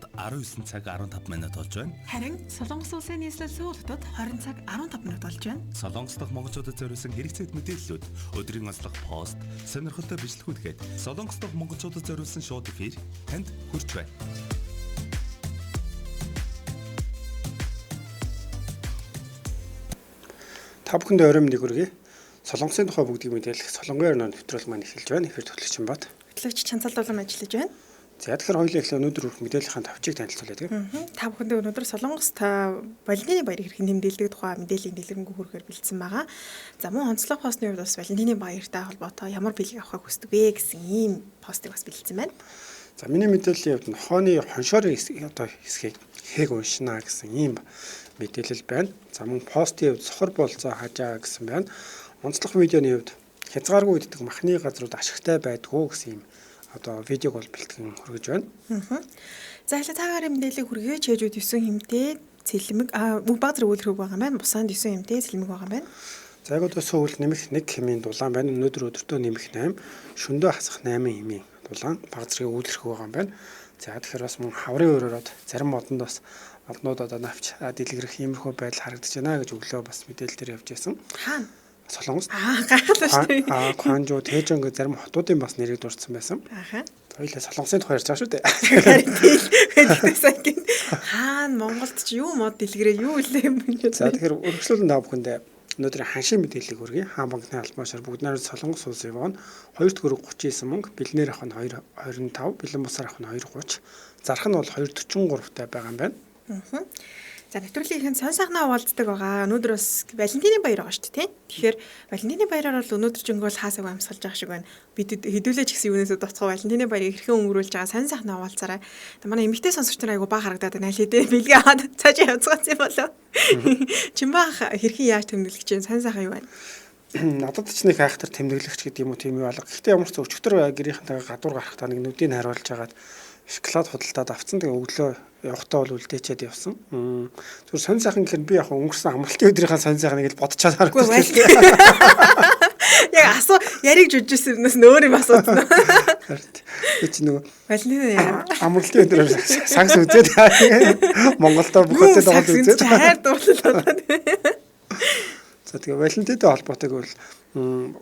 19 цаг 15 минут болж байна. Харин Солонгос улсын нийслэл Сөүл хотод 20 цаг 15 минут болж байна. Солонгос дахь монголчуудад зориулсан хэрэгцээт мэдээллүүд, өдрийн онцлог пост, сонирхолтой бичлэгүүд гээд Солонгос дахь монголчуудад зориулсан шууд эфир танд хүрч байна. Та бүхэндээ оройн мэндийг хүргэе. Солонгосын тухай бүгдийг мэдээлэх Солонгын орноор нэвтрүүлэг маань эхэлж байна. Эфир хөтлөгч Бат. Хөтлөгч Чансалдуулам ажиллаж байна. За, тэгэхээр хоёулаа эхлээ өнөөдөр хүрэх мэдээллийн тавчийг танилцуулъя, тийм. Та бүхэндээ өнөөдөр Солонгос та Валентины баярыг хэрхэн тэмдэглэдэг тухай мэдээллийн дэлгэрэнгүй хүргэхээр бэлдсэн байгаа. За, мөн онцлог постны хувьд бас Валентины баяртай холбоотой ямар бэлэг авахыг хүсдэг вэ гэсэн ийм постыг бас бэлдсэн байна. За, миний мэдээллийн хувьд нохооны хоншоорын одоо хэсгийг хээг уншина гэсэн ийм мэдээлэл байна. За, мөн постын хувьд сохор болцоо хажаа гэсэн байна. Онцлог видеоны хувьд хязгааргүй иддэг махны газрууд ашигтай байдгүй гэсэн ийм одоо видеог бол бэлтгэн хүргэж байна. За, эхлээ цагаарын мэдээллийг хүргэе. Чэжүүд 9 хэмтэй цэлмэг үг баг зэрэг үйлрэх байгаа юм байна. Бусаанд 9 хэмтэй цэлмэг байгаа юм байна. За, яг одоо Сөүл нэмэх 1 хэмийн дулаан байна. Өнөөдөр өдөртөө нэмэх 8, шөндөө хасах 8 хэмийн дулаан баг зэрэг үйлрэх байгаа юм байна. За, тэгэхээр бас мөн хаврын өрөөрөд зарим модонд бас моднууд одоо навч дэлгэрэх иймэрхүү байдал харагдаж байна гэж өглөө бас мэдээлэл дээр явж байсан. Хаана? Солонгос. Гайхалтай шүү дээ. Кванжу, Тэжон гэх зарим хотуудын бас нэрийг дурдсан байсан. Аха. Хоёулаа Солонгосын тухай ярьж байгаа шүү дээ. Харин тийм. Тэгтээ сайн гин. Хаана Монголд ч юу мод дэлгэрээ юу үлээ юм бэ? За, тэгэхээр үргэлжлүүлэн та бүхэндээ өнөөдрийн ханшийн мэдээллийг хүргэе. Хаан банкны албан ёсоор бүгд найрамд Солонгос улсын вон 2 төгрөг 39 мөнгө, бэлнээр авах нь 2.25, бэлэн бусаар авах нь 2.30, зарах нь бол 2.43 таа байгаа юм байна. За, нэвтрүүлгийн ихэнд сонь сайхнаа уулздаг байгаа. Өнөөдөр бас Валентины баяр байгаа шүү дээ, тийм. Тэгэхээр Валентины баяраар бол өнөөдөр жингөөл хаасаг амьсгалж байгаа шиг байна. Бид хэдүүлээ ч гэсэн юунаас доцгоо Валентины баярыг хэрхэн өнгөрүүлж байгаа сонь сайхнаа уулзаарай. Тэ манай эмэгтэй сонсогч нар айгу бага харагдаад байна. Аль хэдийн бэлгээ аваад цаашаа явцгаасан юм болов. Чимбаах хэрхэн яаж тэмдэглэж чинь сонь сайхан юу байна? Надад ч нэг айхтар тэмдэглэгч гэдэг юм уу тийм юу алга. Гэхдээ ямар ч өчигдөр гэрийнхэнтэйгээ гадуур гарахдаа нэг нүдийг хариулж хагаад шоколад худалдаад авцсан. Тэгээ өглөө явахдаа бол үлдээчээд явсан. Зүгээр сонь сайхан гэхээр би яг өнгөрсөн амралтын өдрийнхаа сонь сайхныг л бодчоод харагдсан. Яг асуу яриг жүжижсэн юмнаас нөөр юм асуусан. Би чи нөгөө Валентины амралтын өдрөөр сагс үзээд Монголдо бүх хөтөл тоглолт үзээд хайр дурлал болоод. За, тэгээ Валентинтэй холбоотой гэвэл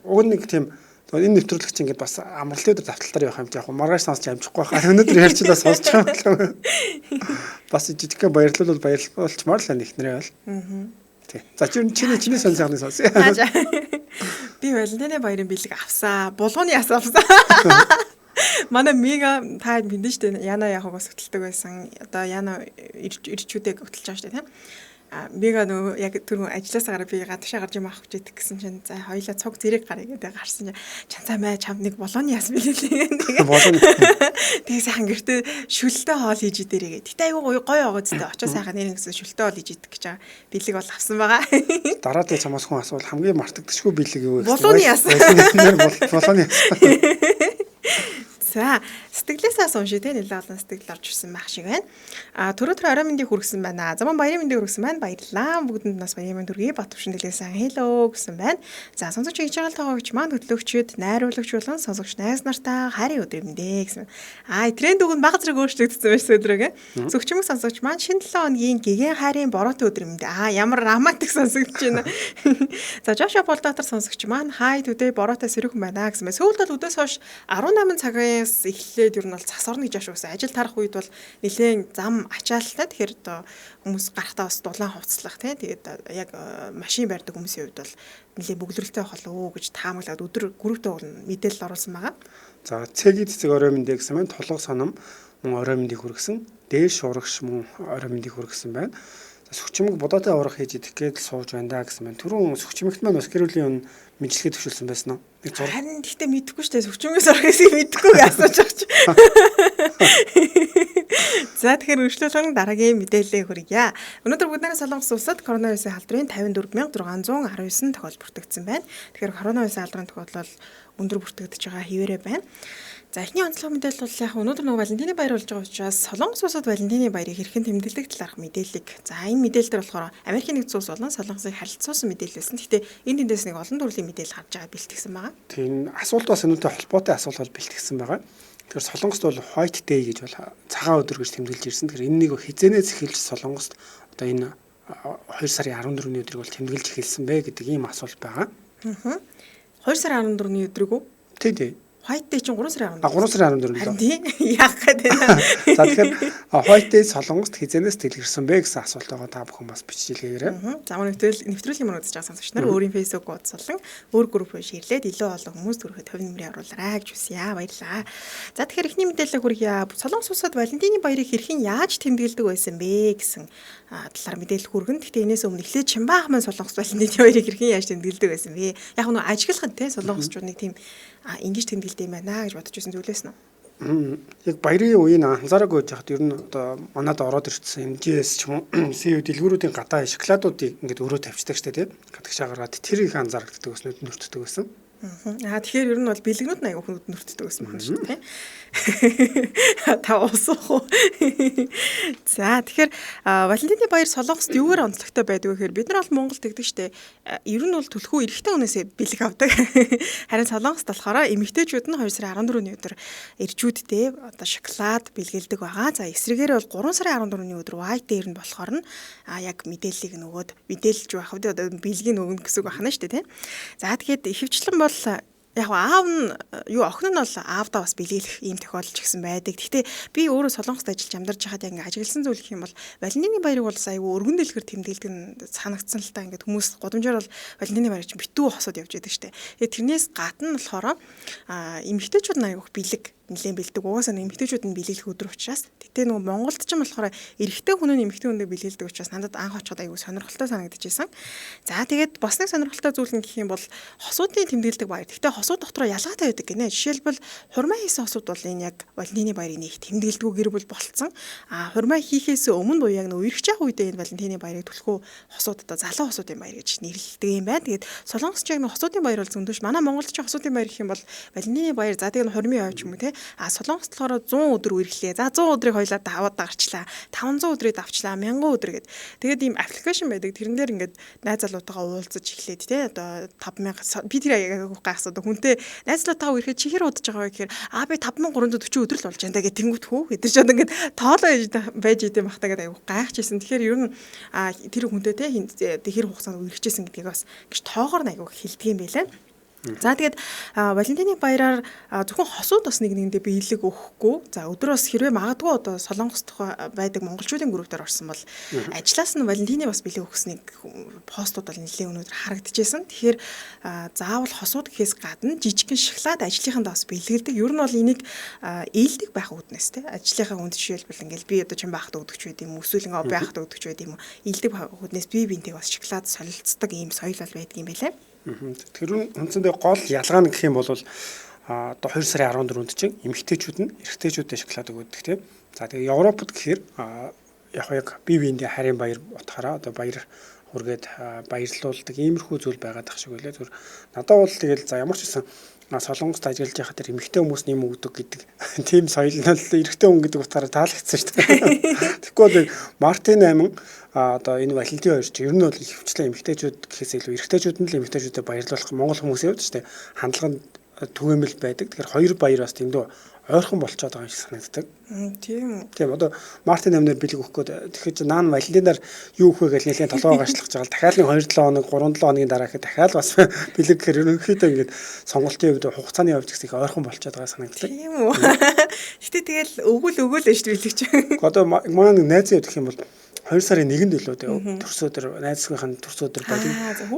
уг нэг тийм энэ нэвтрүүлэг чинь ингээд бас амралтын өдөр давталтаар явах юм чи яг маргааш сонсч амжихгүй байхаа өнөөдөр ярьчлаа сонсч байгаа юм. Бас жижигхэн баярлал бол баярлуулчмаар л байна ихнэрээ бол. Тий. За, чиний сон сайхныг сонсъё. Би Валентины баярын бэлэг авсаа. Булгууны яс авсан. Манай Мига та мэдэн штэ Яна яхаг бас хөтэлдэг байсан. Одоо Яна ирчүүдийг хөтэлж байгаа штэ, тийм. Мига нөгөө яг түрүүн ажилласаа гараа би гадагшаа гарч юм авах гэж идэх гэсэн чинь за хоёлаа цуг зэрэг гарыг гэдэг гарсан чинь чанцаа маа чам нэг болооны яс билээ. Тэгээ болооны. Тэгээ сайхан гэртээ шүлтээ хоол хийж идэрээ. Гэтэ айгүй гоё гоё зү очоо сайхан нэр гэсэн шүлтээ хоол хийж идэх гэж байгаа. Бэлэг бол авсан байгаа. Дараа тэгээ чамаас хүн асуувал хамгийн мартагдчихгүй бэлэг юу вэ? Болооны яс. Болооны яс. За, сэтгэлээсээ уншия те нэлээд олон сэтгэл орж ирсэн байх шиг байна. Түрүү тэр орой мэндийг хүргэсэн байна. За, мөн баярын мэндийг хүргэсэн байна. Баярлалаа. Бүгдэнд нас баярын мэнд хүргэе. Батвшин дэлгээсэн hello гэсэн байна. За, сонсогч хийж байгаа тоогч маань хөтлөгчд, найруулагч болон сонсогч найз нартаа хайрын өдөр мэндэ гэсэн. Тренд үг нь баг зэрэг өөрчлөгдсөн байж өдрөг. Зүгчмэг сонсогч маань шинэ 7 хоногийн гэгэн хайрын бороотой өдөр мэндэ. Ямар романтик сонсогдож байна. За, Жошо Болдотор сонсогч маань хай today бороотой сэрүүхэн байна гэсэн байна. Сүүлд бол өдөөс хойш 18 цагаас эхлээд ер нь бол цас орно гэж ашигсан. Ажил тарах үед бол нэлээд зам ачаалалтай. Тэгэхээр одоо хүмүүс гарахтаа бас дулаан хувцлах тий. Тэгээд яг машин барьдаг хүмүүсийн хувьд бол нэлээд бөглөрөлтэй байх болов уу гэж таамаглаад өдөр групптэй бол мэдээлэл оруулсан байгаа. За, цэгийн цэцэг орой мэндэ гэсэн маань тулга соном мөн орой мэндийг хүргэсэн. Дээш урагш мөн орой мэндийг хүргэсэн байна. Сүхчмэг будаатай аврах хийж идэх гээд л сууж байна да гэсэн байна. Түрүүн сүхчмэгт маань бас гэр бүлийн өн мэдлэгээ төвшүүлсэн байсан уу? Нэг зураг. Харин гэхдээ мэдэхгүй шүү дээ. Сүхчмэгээс аврах хийсийг мэдэхгүй гэж асууж байгаа чи. За, тэгэхээр үргэлжлүүлэн дараагийн мэдээлэлээ хүргье. Өнөөдөр бүгд найрамд Солонгос улсад коронавирусын халдварын 54,619 тохиолдол бүртгэгдсэн байна. Тэгэхээр коронавирусын халдварын тохиолдол өндөр бүртгэгдэж байгаа хэвээрээ байна. За, эхний онцлог мэдээлэл бол яг өнөөдөр нөгөө Валентины баяр болж байгаа учраас Солонгос улсад Валентины баярыг хэрхэн тэмдэглэх талаарх мэдээллийг. За, энэ мэдээлэл дээр болохоор Америкийн нэгдсэн улс болон Солонгосыг харилцуулсан мэдээлэл байсан. Гэхдээ энэ тэндээс нэг олон төрлийн мэдээлэл харж байгаа бэлтгэсэн байгаа. Тийм, асуулт бас энэтэй холбоотой асуулт бол бэлтгэсэн байгаа. Тэгэхээр Солонгост бол White Day гэж бол цагаан өдөр гэж тэмдэглэж ирсэн. Тэгэхээр энэ нэг хизэнээс эхэлж Солонгост одоо энэ 2 сарын 14-ний өдрийг бол тэмдэглэж эхэлсэн бэ гэдэг ийм асуулт байгаа. 2 сарын 14-ний өдрийг үү? Тий, тий. White Day чинь 3 сарын 14. А 3 сарын 14-нд. Харин тий. Яах гээд байна. За, тэгэхээр White Day Солонгост хизэнээс тэлгэрсэн бэ гэсэн асуулт байгаа, та бүхэн бас бичиж илгээгээрэй. За, манай нэвтрүүлгийн маань үзэж байгаа сонсогч нар өөрийн Facebook хуудас болон өөр групп руу share лээд илүү олон хүмүүс түрхэд хувь нэмрээ оруулаарай гэж хүсье. Баярлалаа. За, тэгэхээр эхний мэдээлэл хүргье. Солонгос улсад Валентины баярыг хэрхэн яаж тэмдэглэдэг байсан бэ гэсэн талаар мэдээлэл хүргэн. Гэхдээ энэс өмнө эхлээд Чимбаа маань Солонгос Валентины баярыг хэрхэн яаж тэмдэглэдэг байсан бэ? Яг нь ажиглахад те солонгосчууд нэг тийм ингэж тэмдэглэдэг юм байна гэж бодож байсан зүйлээс нь. Яг баярын үеийг анзаараагүй байж хахад ер нь одоо манад ороод ирсэн MGS ч юм уу CU дэлгүүрүүдийн гадаа шоколадуудыг ингээд өрөө тавьчихдаг штэ, тий. Гадагшаа гаргаад тэр их анзаарагддаг байсан, нүд нүртдэг байсан. Аа, тэгэхээр ер нь бол бэлгнүүд нь аягүй нүд нүртдэг байсан байна шүү дээ. Та усах уу? За, тэгэхээр Валентины баяр Солонгост юугаар онцлогтой байдаг вэ гэхээр бид нар бол Монголд тэгдэг штэ. Ер нь бол түлхүү эрэгтэй хүнээсээ бэлэг авдаг. Харин Солонгост болохоор эмэгтэйчүүд нь 2 сарын 14-ний өдөр эрчүүддээ одоо шоколад бэлгэлдэг байгаа. За, эсрэгээр бол 3 сарын 14-ний өдөр White Day нь болохоор нь яг мэдээллийг нөгөөд мэдээлж байх үү, одоо бэлгийг өгнө гэсэн үг байна шүү дээ, тийм. За, тэгэхээр ихэвчлэн бол яг аав нь юу, охин нь бол аавдаа бас бэлгэлэх ийм тохиолдол ч гэсэн байдаг. Гэхдээ би өөрөө Солонгост ажиллаж амьдарч байхад яг ингээ ажигласан зүйл гэх юм бол Валентины баярыг бол айгүй өргөн дэлгэр тэмдэглэдэг нь санагдсан л та. Ингээд хүмүүс гудамжаар бол Валентины баярыг чинь битүү хосод явж байдаг штэ. Тэгээ тэрнээс гадна болохоор эмэгтэйчүүд нь айгүйх бэлэг нэлээд бэлдэг. Угаасаа эмэгтэйчүүд нь бэлэглэх өдөр учраас. Гэтэ нөгөө Монголд ч юм болохоор эрэгтэй хүн нь эмэгтэй хүндээ бэлгэлдэг учраас надад анх очиход айгүй сонирхолтой санагдчихсэн. За, тэгээд бас нэг сонирхолтой зүйл нь гэх юм бол хосуудын тэмдэглэдэг баяр. Гэтэ хосууд дотроо ялгаатай байдаг гинэ. Жишээлбэл, хурмаа хийсэн хосууд бол энэ яг Валентины баярыг нэг тэмдэглэдэггүй гэр бүл болцсон. А хурмаа хийхээс өмнө буюу яг нэг үерхэж явах үедээ энэ Валентины баярыг түлхүү хосууд, одоо залуу хосуудын баяр гэж нэрлэдэг юм байна. Тэгээд Солонгос ч яг нэг хосуудын баяр бол зөндөш. Манай Монголд ч хосуудын баяр гэх юм бол Валентины баяр, за тэгээд хурмын ой ч юм уу те. А Солонгост болохоор 100 өдөр үерхлээ. За, 100 өдрийг хоёлаа даваад гарчлаа. 500 өдрийг давчлаа. 1000 өдөр гээд. Тэгээд ийм application байдаг. Тэрэн дээр ингээд найз залуутайгаа уулзаж эхлээд те одоо 5000, би тэр яг гайхсан. Одоо хүнтэй найз залуутайгаа үерхэд чи хэр удаж байгаа вэ гэхээр а би 5340 өдөр л болж байна да гэх тэнгүүт хүү эдэр ч одоо ингээд тоолоо байж идэм бах та гэдэг аягүй гайхчихсэн. Тэгэхээр ер нь тэр хүнтэй те хэр хугацаанд үерхчихсэн гэдгийг бас гэж тоогоор аягүй хэлдэг юм байлаа. За, тэгээд Валентины баяраар зөвхөн хосууд бас нэг нэгэндээ биелэг өгөхгүй. За, өдөр бас хэрвээ магадгүй одоо Солонгост байдаг монголчуудын группээр орсон бол ажлаас нь Валентины бас бэлэг өгснийг постууд бол нэлээд өнөөдөр харагдчихсэн. Тэгэхээр заавал хосууд гэхээс гадна жижигхэн шоколад ажлынхандаа бас бэлгэлдэг. Ер нь бол энийг ээлдэг байх үүднээс те ажлынхаа хүнд жишээлбэл ингээл би одоо чин байхад өгдөг ч байд юм уу, эсвэл ингээ байхад өгдөг ч байд юм уу. Ээлдэг байх үүднээс бие биентэйг бас шоколад солилцдог ийм соёл бол байдаг юм байлаа. Тэр үндсэндээ гол ялгаа нь гэх юм бол одоо 2 сарын 14-нд чинь эмэгтэйчүүд нь эрэгтэйчүүдэд шоколад өгдөг тийм. За, тэгээ Европод гэхээр яг бие биендээ харийн баяр утгаараа одоо баяр хүргээд баярлуулдаг иймэрхүү зүйл байгаад ах шиг байлаа. Зүгээр надад бол тэгэл за ямар ч гэсэн Солонгост ажиллаж байхад тэр эмэгтэй хүмүүс нэм өгдөг гэдэг тийм соёл нь л эрэгтэй хүн гэдэг утгаараа таалагдсан шүү дээ. Тэгэхгүй бол Мартин 8 одоо энэ Валентин хоёр чинь ер нь бол ихэвчлэн эмэгтэйчүүд гэхээс илүү эрэгтэйчүүд нь л эмэгтэйчүүдэд баярлуулах Монгол хүмүүсийн хувьд шүү дээ хандлага нь түгээмэл байдаг. Тэгэхээр хоёр баяр бас дэндүү ойрхон болцоод байгаа юм шиг санагддаг. Тийм үү. Тийм, одоо Мартин 8-наар бэлэг өгөх гээд тэгэхээр чи наан Валентинаар юу өгөх вэ гэж нэлээд толгоо гашлах жагаал дахиад нэг 2 7 хоног, 3 7 хоногийн дараа гэхэд дахиад бас бэлэг гэхээр ерөнхийдөө ингээд сонголтын хувьд, хугацааны хувьд гэсэн их ойрхон болцоод байгаа санагддаг. Тийм үү. Гэтэ тэгэл өгөл өгөөл шүү дээ бэлэг чи. Одоо манай нэг найзын хувьд гэх юм бол 2 сарын 1-нд илүү төрс өдөр, найзынхаа төрс өдөр байдаг.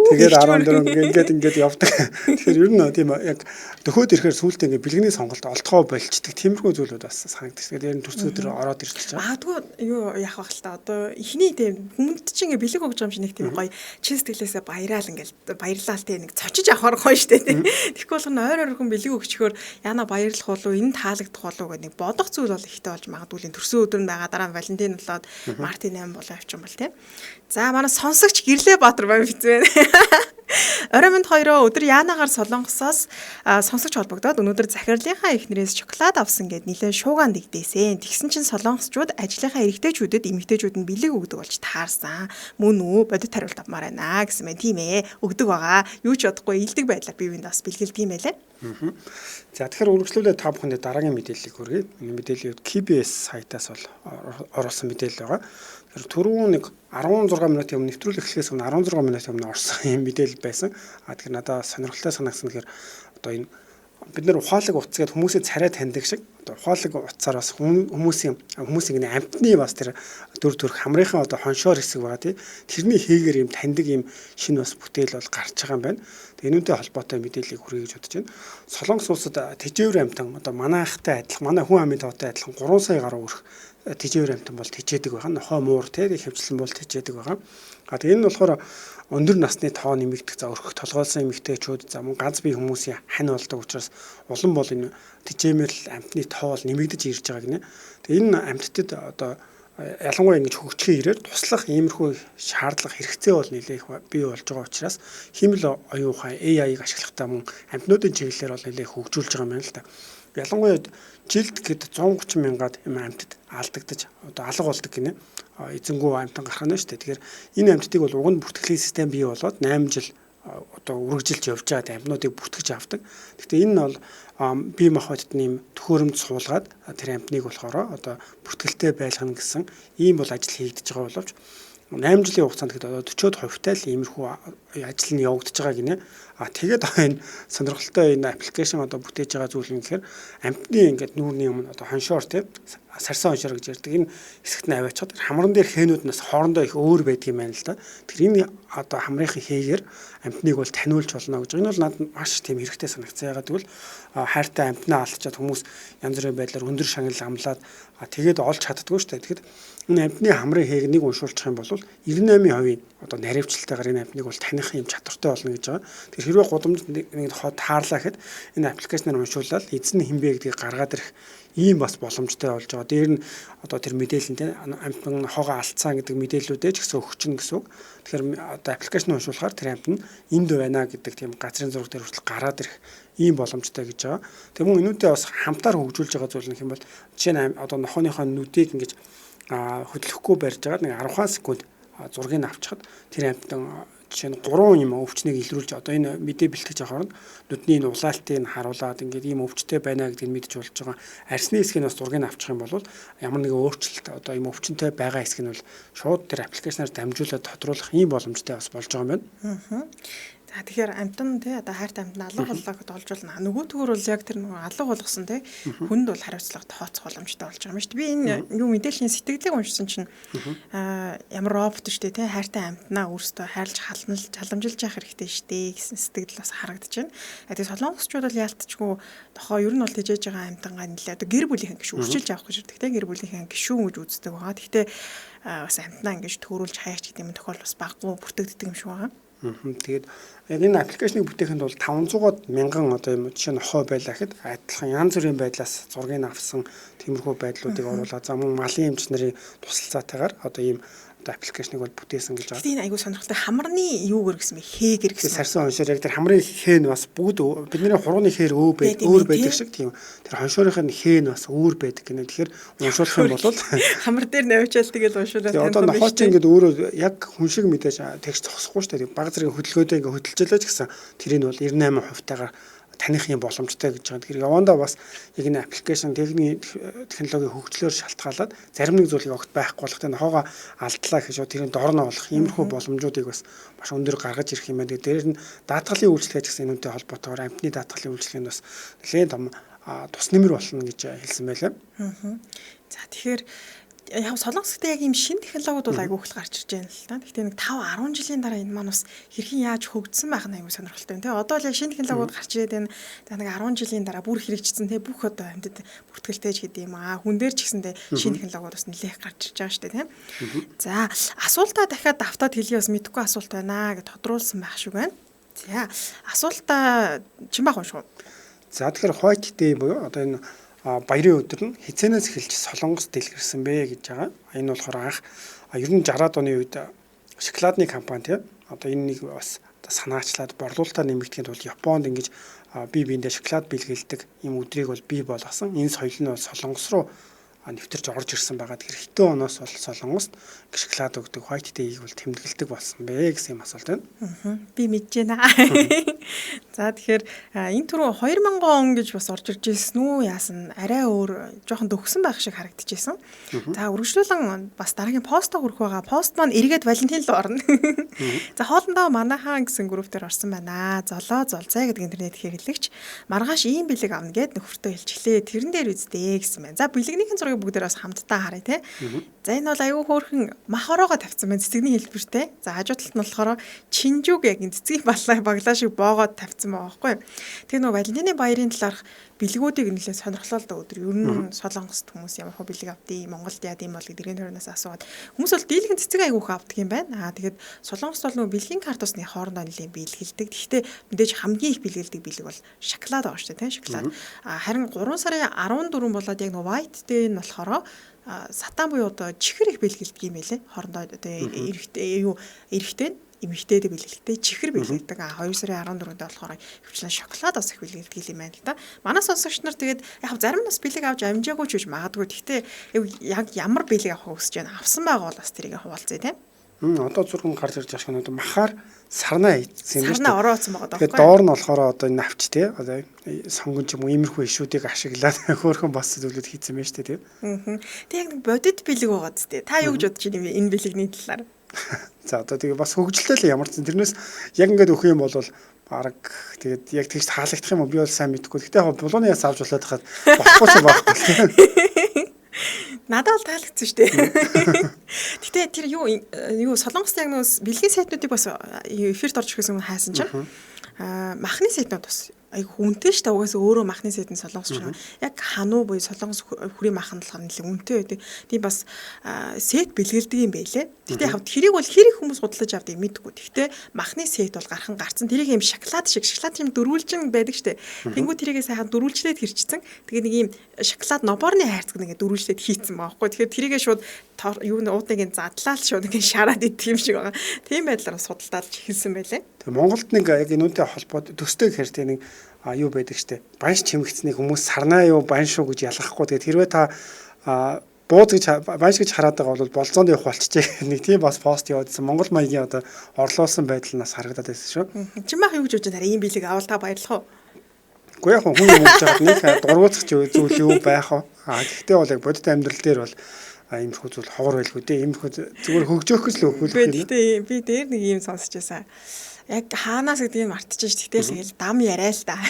Тэгээд 14 ингээд ингээд явдаг. Тэгэхээр ер нь тийм яг дөхөөд ирэхээр сүүлдээ ингээд бэлгэний сонголт олдгоо болчдөг. Тиймэрхүү зүйлүүд бас санагддаг. Тэгээд ер нь төрс өдөр ороод ирчихэж байгаа. Магадгүй юу яах вэ л та, одоо эхний тийм хүмүүнд чинь ингээд бэлэг өгж байгаа юм шиг нэг тийм гоё чин сэтгэлээсээ баяраал ингээд баярлаал тийм нэг цочиж авахар гоё штэ тийм. Тэгэхгүй болгоно ойр ойрхон бэлэг өгчхөөр яна баярлах болов, энэ таалагдах болов гэдэг нэг бодох зүйл бол ихтэй болж магадгүй л төрсөн өдөр нь байгаа, дараа нь Валентин болоод Мартин 8 болоо явчих юм бол тийм. За, манай сонсогч Гэрлээ Баатар байна бицэн. Орой минь хоёроо өдөр Янагаар Солонгосоос сонсогч холбогдоод өнөөдөр захирлынхаа эхнэрээс шоколад авсан гэд нилээн шуугаан дэгдээсэн. Тэгсэн чинь солонгосчууд ажлынхаа эрэгтэйчүүдэд эмэгтэйчүүд нь бэлэг өгдөг болж таарсан. Мөн үү? Бодит хариулт авмаар байна гэсэн мэн. Тийм ээ. Өгдөг байгаа. Юу ч бодохгүй илдэг байдлаар бие биендээ бас бэлгэлдэг юм байлаа. За тэгэхээр үргэлжлүүлээд та бүхэндээ дараагийн мэдээллийг хүргэе. Энэ мэдээллийн үед KBS сайтаас бол оруулсан мэдээлэл байгаа. Тэгэхээр түрүүн нэг 16 минутын өмнө нэвтрүүлэг эхлэхээс өмнө 16 минутын өмнө орсон юм мэдээлэл байсан. А тэгэхээр надад сонирхолтой санагдсан гэхээр одоо энэ бид нэр ухаалаг утас гэдээ хүмүүсийн царай таньдаг шиг одоо ухаалаг утсаар бас хүмүүсийн ингэ амтны бас тэр дүр төрх хамрынхаа одоо хоншоор хэсэг байгаа тий. Тэрний хийгээр юм таньдаг юм шинэ бас бүтээл бол гарч байгаа юм байна. Тэгээ энүүнтэй холбоотой мэдээллийг хүргэе гэж бодож байна. Солонгос улсад тэжээвэр амтан одоо манай ахтай адилхан, манай хүн амын тоотой адилхан 3 сая гаруй өрх тэжээвэр амтан бол тэжээдэг байгаа. Нохой муур тий хөвчлэн бол тэжээдэг байгаа. А тэгээ энэ нь болохоор өндөр насны тоо нэмэгдэх, за өрхөх толгойлсон эмэгтэйчүүд, за мөн ганц бие хүмүүсийн хань болдог учраас улам бол энэ тэжээмэл амтны тоо бол нэмэгдэж ирж байгаа гинэ. Тэгээ энэ амттад одоо ялангуяа ингэж хөгжихийн ирээр туслах иймэрхүү шаардлага хэрэгцээ бол нэлээх бий болж байгаа учраас хиймэл оюун ухаан AI-г ашиглахдаа мөн амтнуудын чиглэлээр бол нэлээх хөгжүүлж байгаа юм байна л да. Ялангуяа жилд гэд 130 мянгаад юм амьтад алдагдаж одоо алга болдог гинэ. Эзэнгүү амьтан гарах нь шүү дээ. Тэгэхээр энэ амьтдыг бол уг нь бүртгэлийн систем бий болоод 8 жил одоо үргэлжилж явж байгаа амьтнуудыг бүртгэж авдаг. Гэхдээ энэ нь бол бие махбодд нэм төхөөрөмж суулгаад тэр амьтныг болохоор одоо бүртгэлтэй байлгана гэсэн ийм бол ажил хийгдэж байгаа боловч 8 жилийн хугацаанд тэгэхэд одоо 40-од хувьтай л иймэрхүү ажил нь явагдаж байгаа гинэ. А тэгээд энэ сонирхолтой энэ аппликейшн одоо бүтээж байгаа зүйл нь гэхээр амтны ингээд нүүрний өмнө одоо хоншоор тийм сарсан хоншоор гэж ярьдаг. Энэ хэсэгт нь аваачаад хамран дээр хээнүүд нас хоорондоо их өөр байдаг юм байна л да. Тэгэхээр энэ одоо хамрынхын хээгээр амтныг бол таниулж болно гэж. Энэ бол надад маш тийм хэрэгтэй санагдсан. Ягаад гэвэл хайртай амтнаа алдчихад хүмүүс янз бүрийн байдлаар өндөр шагнал амлаад тэгээд олж чаддаггүй шүү дээ. Тэгэхэд энэ амтны хамрын хээг нэг уншуулчих юм бол 98% одоо наривчлалтайгаар энэ амтныг бол таних юм чадвартай болно гэж байгаа. Тэр хэрвээ гудамжинд нэг таарлаа гэхэд энэ аппликейшнаар уншуулаад эзэн нь хинбэ гэдгийг гаргаад ирэх ийм бас боломжтой болж байгаа. Дээр нь одоо тэр мэдээлэл нь амтан нохоогоо алдсан гэдэг мэдээллүүдээ ч гэсэн өгч нь гэсэн үг. Тэгэхээр одоо аппликейшн уншуулахаар тэр амт нь энд байна гэдэг тийм газрын зураг дээр хүртэл гараад ирэх ийм боломжтой гэж байгаа. Тэг мөн энүүнтэй бас хамтаар хөгжүүлж байгаа зүйл нь хэм бол жишээ нь одоо нохооныхоо нүдийг ингэж хөдлөхгүй барьж байгаа нэг 10 секунд зургийг авчихад тэр амтан жишээ нь 3 юм өвчнийг илрүүлж одоо энэ мэдээ бэлтгэж байгаа хооронд нүдний энэ улаалтыг харуулад ингээд ийм өвчтэй байна гэдгийг мэдж болж байгаа. Арсны хэсгийг бас зургийг авчих юм бол ямар нэгэн өөрчлөлт одоо ийм өвчнөд байгаа хэсэг нь бол шууд тэр аппликейшнаар дамжуулаад тодруулах ийм боломжтой бас болж байгаа юм байна. За тэгэхээр амтан тий одоо хайртай амтан алга боллоо гэдээ олж болно. Нөгөөтгөр бол яг тэр нөгөө алга болгосон тий хүнд бол хариуцлага тооцох боломжтой болж байгаа юм шүү дээ. Би энэ юу мэдээллийн сэтгэлийг уншсан чинь ямар робот шүү дээ тий хайртай амтнаа өөрсдөө хайрлж халамжилж халамжилж явах хэрэгтэй шүү дээ гэсэн сэтгэл бас харагдаж байна. Тэгээ солонгосчууд бол яалтчгүй нохоо ер нь бол тэжээж байгаа амтангаа нэлээ одоо гэр бүлийнхэн гişүү өрчилж авах гэж ирдэг тий гэр бүлийнхэн гişүүн гэж үздэг байгаа. Гэхдээ бас амтнаа ингэж төөрүүлж хаяач гэдэг юм тохиол бас баггүй бүртгэгддэг юм шиг байгаа. Тэгээд яг энэ аппликейшнийг бүтээхэд бол 500-аад мянган одоо юм жишээ нь нохой байлаа гэхэд адилхан янз бүрийн байдлаас зургийг авсан тиймэрхүү байдлуудыг оруулаад за мөн малын эмч нарын тусалцаатайгаар одоо ийм одоо аппликейшнийг бол бүтээсэн гэж байгаа. Энэ айгүй сонирхолтой хамарны юу гэр гэсэн бэ? Хээ гэр гэсэн. Сарсан хоншоор яг тэр хамрын хээ нь бас бүгд бидний хурууны хээр өөр байдаг шиг тийм тэр хоншоорынх нь хээ нь бас өөр байдаг гинэ. Тэгэхээр уншуулах юм бол хамар дээр навчаал тэгэл уншуулаад таних. Одоо нохоо чи ингээд өөрөө яг хүн шиг мэдээж тэгш зогсохгүй шүү дээ. Баг зэрэг хөдөлгөөдөө ингээд хөдөлжлөө ч гэсэн тэрийг бол 98% тайгаар таних юм боломжтой гэж байгаа. Тэгэхээр явандаа бас яг энэ аппликейшн технологийн хөгжлөөр шалтгаалаад зарим нэг зүйлийг огт байхгүй болох, тэ нохоогоо алдлаа гэж шууд тэрийн дор нь олох иймэрхүү боломжуудыг бас маш өндөр гаргаж ирэх юм байна. Тэгээд дээр нь даатгалын үйлчилгээ ч гэсэн энүүнтэй холбоотойгоор амьтны даатгалын үйлчилгээ нь бас нэлээд том тус нэмэр болно гэж хэлсэн байлаа. За тэгэхээр яг Солонгос гэхдээ яг ийм шинэ технологиуд бол айгүй их гарч ирж байна л да. Гэхдээ нэг 5 10 жилийн дараа энэ маань бас хэрхэн яаж хөгжсөн байх нь айгүй сонирхолтой байна. Тэ одоо л яг шинэ технологиуд гарч ирээд байна. За нэг 10 жилийн дараа бүр хэрэгжсэн тэ бүх одоо амьтад бүртгэлтэй ч гэдэг юм аа. Хүн дээр ч гэсэндээ шинэ технологиуд бас нэлээх гарч ирж байгаа шүү дээ, тийм. За асуултаа дахиад давтаад хэлье бас мэдэхгүй асуулт байна гэж тодруулсан байх шиг байна. За асуултаа Чинбах унших уу? За тэгэхээр White Day буюу одоо энэ баярын өдөр нь хизээнээс эхэлж Солонгос дэлгэрсэн бэ гэж байгаа. Энэ болохоор анх ер нь 60-аад оны үед шоколадны компани тийм одоо энэ нэг бас одоо санаачлаад борлуулалтаа нэмэгдэхийн тулд Японд ингэж бие биендээ шоколад бэлгэлдэг ийм өдрийг бол бий болгосон. Энэ соёл нь бол Солонгос руу нэвтэрч орж ирсэн байгаа. Тэгэхээр хэдэн оноос бол Солонгост шоколад өгдөг White Day-ийг бол тэмдэглэдэг болсон бэ гэсэн юм асуулт байна. Би мэдэж байна. За, тэгэхээр энэ түрүү 2000 он гэж бас орж ирж ирсэн үү? Яасан, арай өөр, жоохон дөхсөн байх шиг харагдчихсэн. За, үргэлжлүүлэн бас дараагийн постоо хүрэх байгаа. Пост маань эргээд Валентин руу орно. За, хоолндоо манайхан гэсэн групп дээр орсон байна. Золоо золзай гэдэг интернет хэрэглэгч маргааш ийм бэлэг авна гэд нөхөртөө хэлчихлээ. Тэрэн дээр үздээ гэсэн байна. За, бэлэгнийхэн зургийг бүгдээр бас хамтдаа харъя те. За, энэ бол аюу хөөрхөн мах ороогоо тавьсан байна цэцэгний хэлбэртэй. За, хажуу талд нь болохоор чинжүүг яг энэ цэцгийн баллаа баглаа шиг боогоод тавьсан байгаа байхгүй юу. Тэгээ нөгөө Валентины баярын талаарх бэлгүүдийг нэлээд сонирхлоо л да өдөр. Ер нь Солонгост хүмүүс ямар хөө бэлэг авдیں۔ Монголд яад юм бол гэдэг эргэн тойрноос асууад хүмүүс бол дийлхэн цэцэг айгүйх авдаг юм байна. Аа, тэгээд Солонгост бол нөгөө бэлгийн картусны хоорондоо нэлээд бэлгэлдэг. Гэхдээ мэдээж хамгийн их бэлгэлдэг бэлэг бол шоколад байгаа шүү дээ, тийм, шоколад. Аа, харин 3 сарын 14 болоод яг нөгөө White Day нь болохоор сатан буюу одоо чихэр их бэлгэлдэг юм байлээ. Хоорондоо одоо эрэгтэй юу, эрэгтэй нь эмэгтэйд бэлгэлдэг, чихэр бэлгэлдэг. А 2 сарын 14-нд болохоор хвчлэн шоколад бас их бэлгэлдэг юм байна л да. Манай сонсогч нар тэгээд яг зарим нь бас бэлэг авч амжаагүй ч гэж магадгүй. Гэхдээ яг ямар бэлэг авах хүсэж байна? Авсан байгаа бол бас тэрийг хуваалцъя, тийм. Одоо зурган гарч ирж байгаа шиг махаар сарнаа хийсэн юм байна. Сарнаа орооцсон байгаа даа. Тэгээд доор нь болохоор одоо энэ навч тий одоо сонгон ч юм уу иймэрхүү ишүүдийг ашиглаад хөөрхөн бас зүйлүүд хийсэн юм байна шүү дээ, тий. Аа. Тэг яг нэг бодит бэлэг байгаа зү. Та юу гэж бодож байна энэ бэлэгний талаар? За, одоо тэгээ бас хөгжилтэй л ямар ч тэрнээс яг ингээд өгөх юм бол бараг тэгээд яг тэгж таалагдах юм уу, би бол сайн мэдэхгүй. Гэтэ яг булууны яс авч болоод хахад болохгүй ч байхгүй тийм. Надад бол таалагдсан шүү дээ. Гэтэ тэр юу юу Солонгост яг нөгөө бэлгийн сайтнуудыг бас эфирт орж ирэхээс өмнө хайсан чинь махны сайтнууд бас айгу үнэтэй шүү дээ. Угаасаа өөрөө махны сайт нь Солонгос ч яг хануу буюу Солонгос хүрийн мах нь болохоор нэлээд үнэтэй байдаг. Тийм бас сет бэлгэлдэг юм байлээ. Гэтэ яг тэрийг бол хэр их хүмүүс худалдаж авдгийг мэдэхгүй. Гэтэ махны сет бол гархан гарцсан. Тэрийг юм шоколад шиг, шоколад юм дөрвөлжин байдаг шүү дээ. Тэнгүү тэрийгээ сайхан дөрвөлжлээд хэрчсэн. Тэгээ нэг юм шоколад ноборны хайрцаг нэг дөрвөлжлээд хийцэн байгаа байхгүй. Тэгэхээр тэрийгээ шууд юу нуудыг ин задлал шууд ингэ шараад идэх юм шиг байгаа. Тийм байдлаар бас худалдаалж эхэлсэн байлээ. Тэгээ Монголд нэг яг энүүнтэй холбоод төстэй гэхэр тийм нэг юу байдаг штэ. Банш чимэгцнийг хүмүүс сарнаа юу банш шүү гэж ялгахгүй. Тэгээд хэрвээ та бууз гэж банш гэж хараад байгаа бол болзоонд явах болчихжээ. Нэг тийм бас пост явуулсан. Монгол маягийн одоо орлуулсан байдал нас харагдаад байсан шүү. Чи мах юу гэж бодож байна? Ийм бэлэг авал та баярлах уу? Үгүй, яг хүн юм өгч байхад нэг дургуутсах зүйл юу байх вэ? А гэхдээ бол яг бодит амьдрал дээр бол иймэрхүү зүйл ховор байлгүй дээ. Иймэрхүү зүгээр хөгжөөх гэж л өгөх юм. Гэхдээ би дээр нэг юм сонсч байсан. Яг хаанаас гэдгийг мартчих ш. Тэгтэл тэгэл дам яриа л да.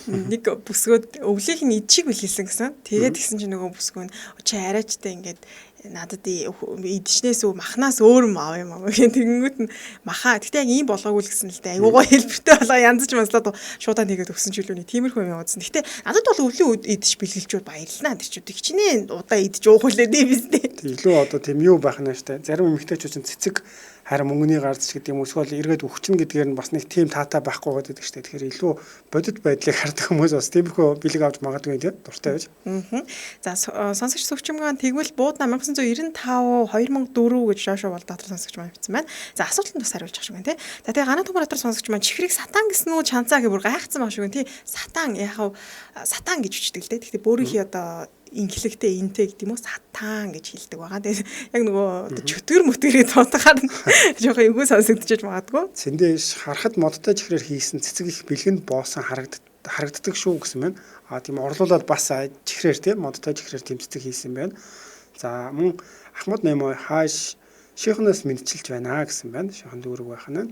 Нэг бүсгөөд өвлийнх нь идшиг бэлгэлсэн гэсэн. Тэгээд тэгсэн чинь нөгөө бүсгөө нь чи арайчтай ингээд надад идшнээс үү махнаас өөр юм аав юм аа. Тэгэнгүүт нь маха. Гэтэ яг ийм болгоогүй л гэсэн л дээ. Айгуу гоё хэлбэртэй болоо янзч маслаад шуудан тэгээд өгсөн ч үлээ. Тиймэрхүү юм явуулсан. Гэтэ надад бол өвлийн идэж бэлгэлжүүд баярлнаа. Тэр чинь хичнээн удаа идэж уух үлээ дээ биз дээ. Илүү одоо тийм юу байх нь штэ. Зарим эмэгтэйчүүд чинь цэцэг харин мөнгөний гарц ч гэдэг юм эсвэл эргээд өгчин гэдгээр нь бас нэг тийм таатай байхгүй гэдэг штэ. Тэгэхээр илүү бодит байдлыг хардаг хүмүүс бас тиймэрхүү бэлэг авч магадгүй тийм дуртай байж. За, сонсогч сүвчмгэн тэгвэл буудна 1995 2004 гэж Жошо бол дотор сонсогч маань бичсэн байна. За, асуултанд бас хариулж ах шиг байна тий. За, тэгээ гана төмөр дотор сонсогч маань чихрийг сатан гэсэн үү чанцаа гэх бүр гайхацсан баг шиг байна тий. Сатан яг сатан гэж бичдэг л дээ. Гэхдээ өөрийнхөө одоо инглэгтэй энтэй гэдэг юм уу сатан гэж хэлдэг байгаа. Тэгээд яг нөгөө чөтгөр мөтгөрийг дуудахаар жоохон эвгүй сонсогдчихэж магадгүй. Сэндээ харахад модтой чихрээр хийсэн цэцэг их бэлгэнд боосон харагддаг шүү гэсэн байна. А тийм орлуулад бас чихрээр тийм модтой чихрээр тийм цэцэг хийсэн байна. За, мөн Ахмад Немо хааш Шихнаас мэдчилж байна гэсэн байна. Шихан дүүрэг байх нь.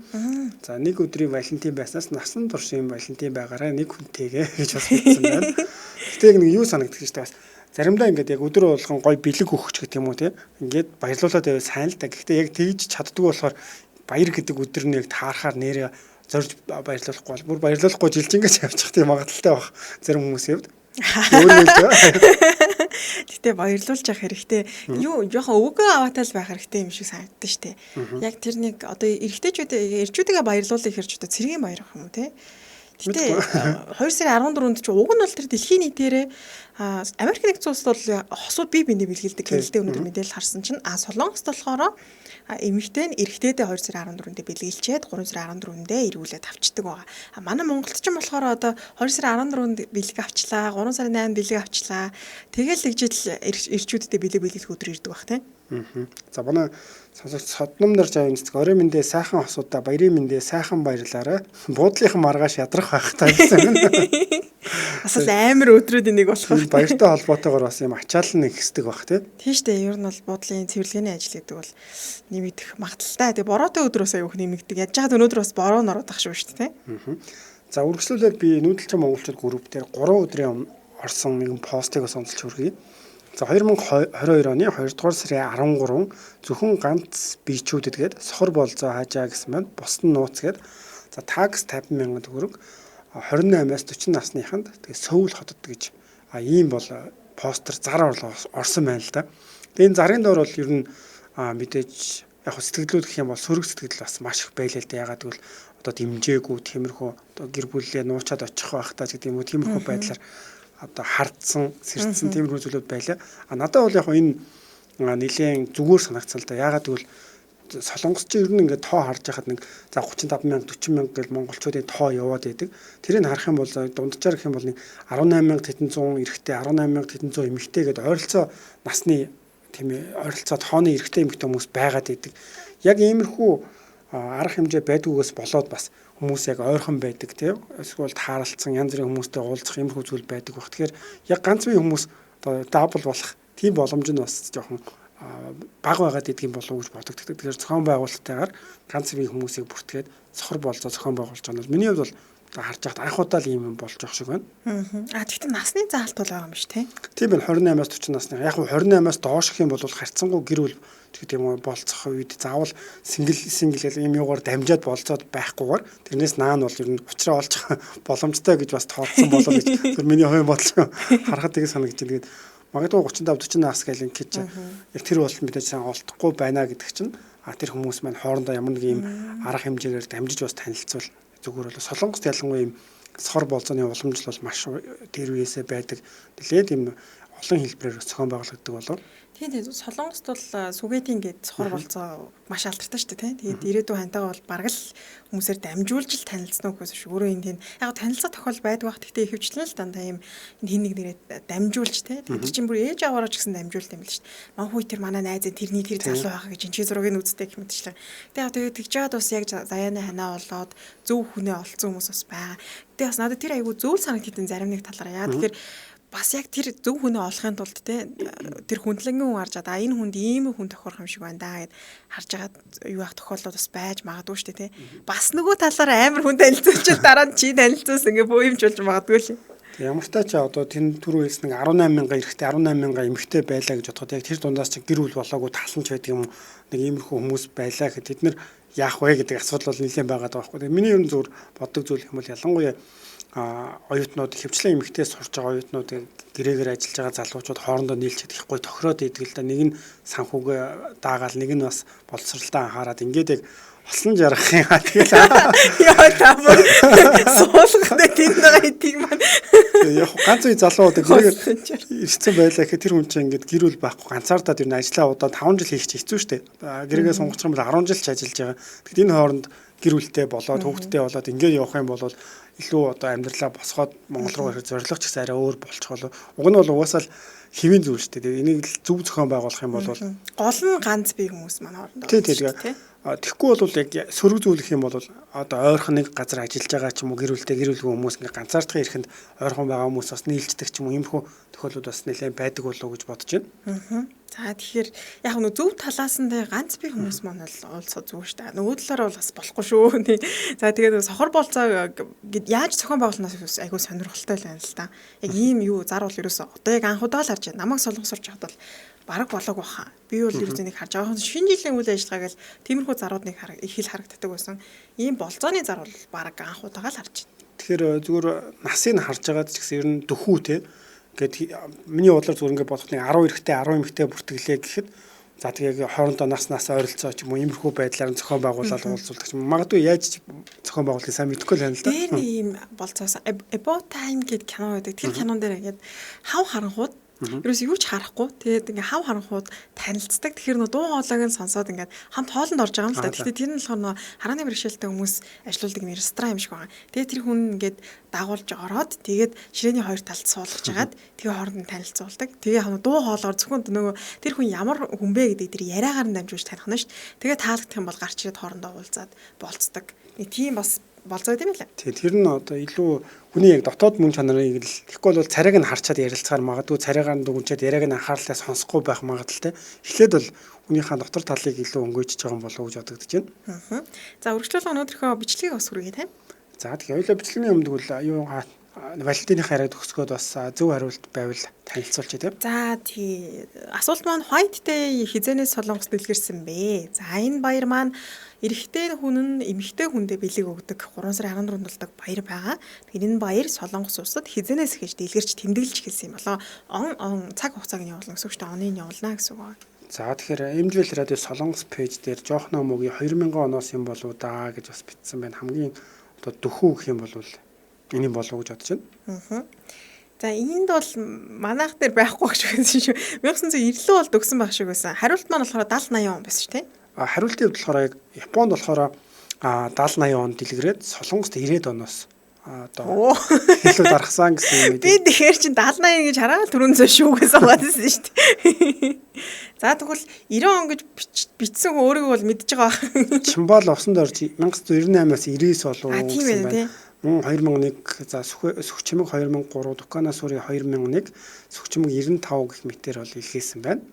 За, нэг өдрийн Валентин байснаас насан туршийн Валентин байгаараа нэг хүнтэйгээ гэж бас хэлсэн байна. Гэтэ яг нэг юу санагдчих шүү дээ бас. Заримдаа ингээд яг өдөр болгон гой бэлэг өгөх ч гэдэг юм уу те. Ингээд баярлуулаад байвал сайн л да. Гэхдээ яг тэгж чаддгүй болохоор баяр гэдэг өдөр нь яг таарахаар нэрээ зорж баярлуулахгүй бол бүр баярлуулахгүй жилжингээч явчих тийм магадaltaй байх зарим хүмүүсийн хувьд. Гэтэ баярлуулж явах хэрэгтэй. Юу жоохон өвгөн аваатай л байх хэрэгтэй юм шиг санагдсан шүү дээ. Яг тэр нэг одоо эрэгтэйчүүд эрчүүдгээ баярлуулах хэрч одоо цэргийн баяр ах юм уу те. Гэтэ 2 сарын 14-нд чи уг нь бол тэр дэлхийн нийтээрээ Америк нэгдсэн улсад бол хосууд бие биенээ бэлгэлдэг гэнэлтэй өнөөдөр мэдээлэл харсан чинь Солонгост болохоор эмэгтэй нь эрэгтэйдээ 2 сарын 14-нд бэлгэлчээд 3 сарын 14-нд эргүүлээд авчдаг байгаа. Манай Монголд ч болохоор одоо 2 сарын 14-нд бэлэг авчлаа, 3 сарын 8-нд бэлэг авчлаа. Тэгэл тэгжил эрчүүддээ бэлэг бэлгэлэх өдөр ирдэг бах тийм. За манай сонсогч Содном нар жавын цэцэг орой мэндээ сайхан хосуудаа баярын мэндээ сайхан баярлаарай. Буудлынхан маргааш ядрах байх та гэсэн юм. Бас л амар өдрүүдийн нэг болох байх. Баяртай холбоотойгоор бас юм ачаал нь ихсдэг байх тийм. Тийм шүү дээ. Ер нь бол буудлын цэвэрлэгээний ажил гэдэг бол нэмэгдэх магадлалтай. Тэгээ бороотой өдрөөс аюух нэмэгдэг. Яаж чад өнөөдөр бас бороо нороод ах шүү дээ тийм. За үргэлжлүүлээд би нүүдэлчин монголчууд групп дээр 3 өдрийн орсон нэгэн постыг бас онцолж хүргэе. За 2022 оны 2 дугаар сарын 13 зөвхөн ганц бичүүдэд гээд сохор болзоо хаажаа гэсэн маань бус нь нууц гээд за такс 50 мянган төгрөг 28-аас 40 насныханд тэгээ Сөүл хотод гэж ийм бол постэр зар орсон байна л да. Тэгээ энэ зарын доор бол ер нь мэдээж яг сэтгэлдүүд гэх юм бол сөрөг сэтгэл бас маш их байлаа л да. Ягаад гэвэл одоо дэмжээгүй тиймэрхүү одоо гэр бүлээ нуучаад очих байх таа гэдэг юм уу тиймэрхүү байдлаар одоо хардсан, сэрдсэн тиймэрхүү зүйлүүд байлаа. А надад бол яг энэ нэлээн зүгээр санагцсан л да. Ягаад гэвэл Солонгос чинь ер нь ингээд тоо харж байхад нэг за 35 мянга 40 мянга гэл монголчуудын тоо яваад байдаг. Тэрийг харах юм бол дунджаар гэх юм бол нэг 18 мянга тэдэн зуун эрэгтэй, 18 мянга тэдэн зуун эмэгтэй гэдээ ойролцоо насны тийм ойролцоо тооны эрэгтэй эмэгтэй хүмүүс байгаад байдаг. Яг иймэрхүү арга хэмжээ байдгүйгээс болоод бас хүмүүс яг ойрхон байдаг тийм эсвэл тааралцсан янз бүрийн хүмүүстэй уулзах иймэрхүү зүйл байдаг баг. Тэгэхээр яг ганц бие хүмүүс одоо дабл болох тийм боломж нь бас жоохон бага байгаад идэх юм болов уу гэж бодогддог. Тэгэхээр зохион байгуулалттайгаар ганц бие хүмүүсийг бүртгээд сохор болзоо зохион байгуулж байгаа нь бол миний хувьд бол харж байхад анх удаа л ийм юм болж байгаа шиг байна. А тэгтээ насны заалт бол байгаа юм биш тий? Тийм байна. 28-аас 40 насны. Яг нь 28-аас доош гэх юм бол харьцангуй гэр бүл гэдэг юм уу болцох үед заавал сингл ийм юугаар дамжаад болцоод байхгүйгээр тэрнээс наан бол ер нь учраа олж боломжтой гэж бас тооцсон болов гэж тэр миний хувийн бодол харахад тийг санагдаж байна. Тэгээд магадгүй 35 40 нас гэл ингэж яг тэр бол мэдээж сайн олдохгүй байна гэдэг чинь тэр хүмүүс маань хоорондоо ямар нэг ийм арга хэмжээгээр дамжиж бас танилцвал зүгээр бол Солонгост ялангуяа ийм сор болзооны уламжлал бол маш тэр үеэсээ байдаг. Нэлээд ийм олон хэлбэрээр зохион байгуулагддаг болов. Тийм тийм Солонгост бол сүгэтийн гээд сохор болзоо маш алдартай шүү дээ тийм. Тэгээд ирээдүйн хантайгаа бол бараг л хүмүүсээр дамжуулж л танилцсан уу гэхээс өөрөө энэ тийм яг танилцах тохиол байдаг бах. Гэхдээ ихэвчлэн л дандаа ийм энэ хин нэг нэрээ дамжуулж тийм. Тэр чинь бүр ээж аваараа ч гэсэн дамжуулт юм л шүү дээ. Ман хүй тэр манай найз тэрний тэр залуу байгаа гэж энэ чи зургийг үздэг гэх мэтчлээ. Тэгээд яг тэгээд тэгж жаад бас яг заяаны ханаа болоод зөв хүнээ олцсон хүмүүс бас байгаа. Тэгээд бас надад тэр айгүй зөв санагддаг зарим нэг талаараа. Яа тэгэхээр бас яг тэр зөв хүнээ олохын тулд те тэр хүндлэнгийн хүн харж байгаа энэ хүнд ийм хүн тохирох юм шиг байна да гэд харж байгаа юу ах тохиолдол бас байж магадгүй шүү дээ те. Бас нөгөө талаар амар хүн танилцуулчихвал дараа нь чи танилцуулсан ингээ бөө юмч болж магадгүй л. Ямар ч тач одоо тэр түрүү хэлсэн нэг 18 мянган эрэгтэй 18 мянган эмэгтэй байлаа гэж бодоход яг тэр дундаас чи гэр бүл болоогүй таланч байдаг юм нэг иймэрхүү хүмүүс байлаа гэхэд тэд нэр яах вэ гэдэг асуудал бол нэлээд байгаа даа байхгүй. Тэгээ миний ер нь зөвөр боддог зүйл юм бол ялангуяа оюутнууд хөвчлэн эмэгтэй сурж байгаа оюутнууд гэрээгээр ажиллаж байгаа залуучууд хоорондоо нийлж чадахгүй тохироод идэг л да. Нэг нь санхүүгээ даагаал нэг нь бас боловсролтой анхаарад ингээд яг олсон жаргах юм. Тэгэл яа та бүр суулгах тэнд байгаа тийм маань. Яг ганц үе залуу одоо гэрээгээр ирсэн байлаа гэхэд тэр хүн чинь ингээд гэр бүл байхгүй ганцаардаад ер нь ажиллаа удаа 5 жил хийх чинь хэцүү шттэ. Гэрээгээ сунгах юм бол 10 жил ч ажиллаж байгаа. Тэгэхэд энэ хооронд гэр бүлтэй болоод хүүхэдтэй болоод ингээд явах юм бол илүү одоо амьдралаа босгоод Монгол руу ирэх зорилго ч гэсэн арай өөр болчихвол уг нь бол угаасаа л хэвийн зүйл шүү дээ. Энийг л зөв зохион байгуулах юм бол гол нь ганц бие хүмүүс маань хоорондоо. Тий, тий. Тэгэхгүй бол яг сөрөг зүйл гэх юм бол одоо ойрхон нэг газар ажиллаж байгаа ч юм уу гэр бүлтэй гэр бүлгүй хүмүүс ингээ ганцаардахын эрхэнд ойрхон байгаа хүмүүс бас нийлждэг ч юм уу иймэрхүү тохиолдлууд бас нэлээд байдаг болов уу гэж бодож байна. За тэгэхээр яг нөө зөв талаас нь ганц бие хүмүүс маань бол уулзах зүгээр шүү дээ. Нөгөө талаар бол бас болохгүй шүү. За тэгээд сохор болцоо гэд яаж зохион байгуулнаас айгүй сонирхолтой л байна л да. Яг ийм юу зар бол ерөөсөө одоо яг анх удаа л харж байна. Намайг солонгос сурч байхад бол бараг болоог баха. Би бол ерөөсөө нэг харж байгаа. Шинэ жилийн үйл ажиллагаа гэл тиймэрхүү зарууд нэг их л харагддаг байсан. Ийм болзооны зар бол бараг анх удаага л харж байна. Тэгэхээр зүгээр насыг харж байгаад ч гэсэн ер нь дөхүү те. Ингээд миний бодлоор зүгээр ингээд бодох нэг 10 эрэгтэй 10 эмэгтэй бүртгэлээ гэхэд За тэгээ хоорондоо нас ойролцоо ч юм уу иймэрхүү байдлаар зохион байгуулаад уулзуулдаг ч юм. Магадгүй яаж зохион байгуулахыг сайн мэдэхгүй л байна л да. Тэр нэг юм болцоос About Time гэдэг кино байдаг. Тэр кинон дээр ингээд хав харанхууд ерөөс юу ч харахгүй. Тэгээд ингээ хав харанхууд танилцдаг. Тэгэхээр нөө дуу хоолойг нь сонсоод ингээд хамт хоолнд орж байгаа юм л да. Гэхдээ тэр нь болохоор нөө харааны бэрхшээлтэй хүмүүс ажиллаулдаг юм ресторан юм шиг байгаа. Тэгээд тэр хүн ингээд дагуулж ороод тэгээд ширээний хоёр талд суулгаж хагаад тэгээ хооронд нь танилцуулдаг. Тэгээ яг дуу хоолойгоор зөвхөн нөгөө тэр хүн ямар хүн бэ гэдэг тэр яриагаар нь дамжуулж таних нь шүү дээ. Тэгээ таалагдах юм бол гарч ирээд хоорондоо уулзаад болцдог. Нэг тийм бас болцоо юм лээ. Тэгээ тэр нь одоо илүү хүний яг дотоод мөн чанарыг л тэгэхгүй бол царайг нь харчаад ярилцахаар магадгүй царайгаар нь дүгнчээд яриаг нь анхаарлаа сонсохгүй байх магадлалтай. Эхлээд бол хүнийхээ дотор талыг илүү өнгөжж байгаа юм болов уу гэж бодогдож байна. За үргэлжлүүлэн өнөөдрийнхөө бичлэгийг бас хүргэе тийм. За тэгэхээр хоёулаа бичлэгийн өмнө бол юу Валентины яриаг төгсгөөд бас зөв хариулт байвал танилцуулчих тийм. За тий. Асуулт маань White Day хизэнээс Солонгос дэлгэрсэн бэ? За энэ баяр маань эрэгтэй хүн нь эмэгтэй хүндээ бэлэг өгдөг 3 сарын 14-нд болдог баяр байгаа. Тэгэхээр энэ баяр Солонгос улсад хизэнээс эхэлж дэлгэрч тэмдэглэж эхэлсэн юм болоо. Он цаг хугацааг нь явуулна гэсэн үг шүү дээ. Оныг нь явуулна гэсэн үг. За тэгэхээр MGL радио Солонгос пэйж дээр Жоохно мөгийн 2000 оноос юм болоо да гэж бас бичсэн байна. Хамгийн одоо дөхөө гэх юм бол энэ болов гэж бодож байна. За энд бол манайх дээр байхгүй гэж байсан шүү. 1990 бол төгсөн байх шиг байсан. Хариулт маань болохоор 70 80 он байсан шүү, тийм. Хариултын хувьд болохоор яг Японд болохоор 70 80 онд дэлгэрээд Солонгост 90-ад оноос одоо илүү дарахсан гэсэн юм. Би тэгэхээр чин 70 80 гэж хараад түрүүн зөө шүү гэж суугаад байсан шүү дээ. За тэгвэл 90 он гэж бичсэн хүн өөрийгөө бол мэдж байгаа. Чимбал усанд орж 1998-аас 99 болов гэсэн байна. Мөн 2001 за Сүхчимэг 2003, Дукана сүри 2001, Сүхчимэг 95 гэх мэтэр бол илгээсэн байна.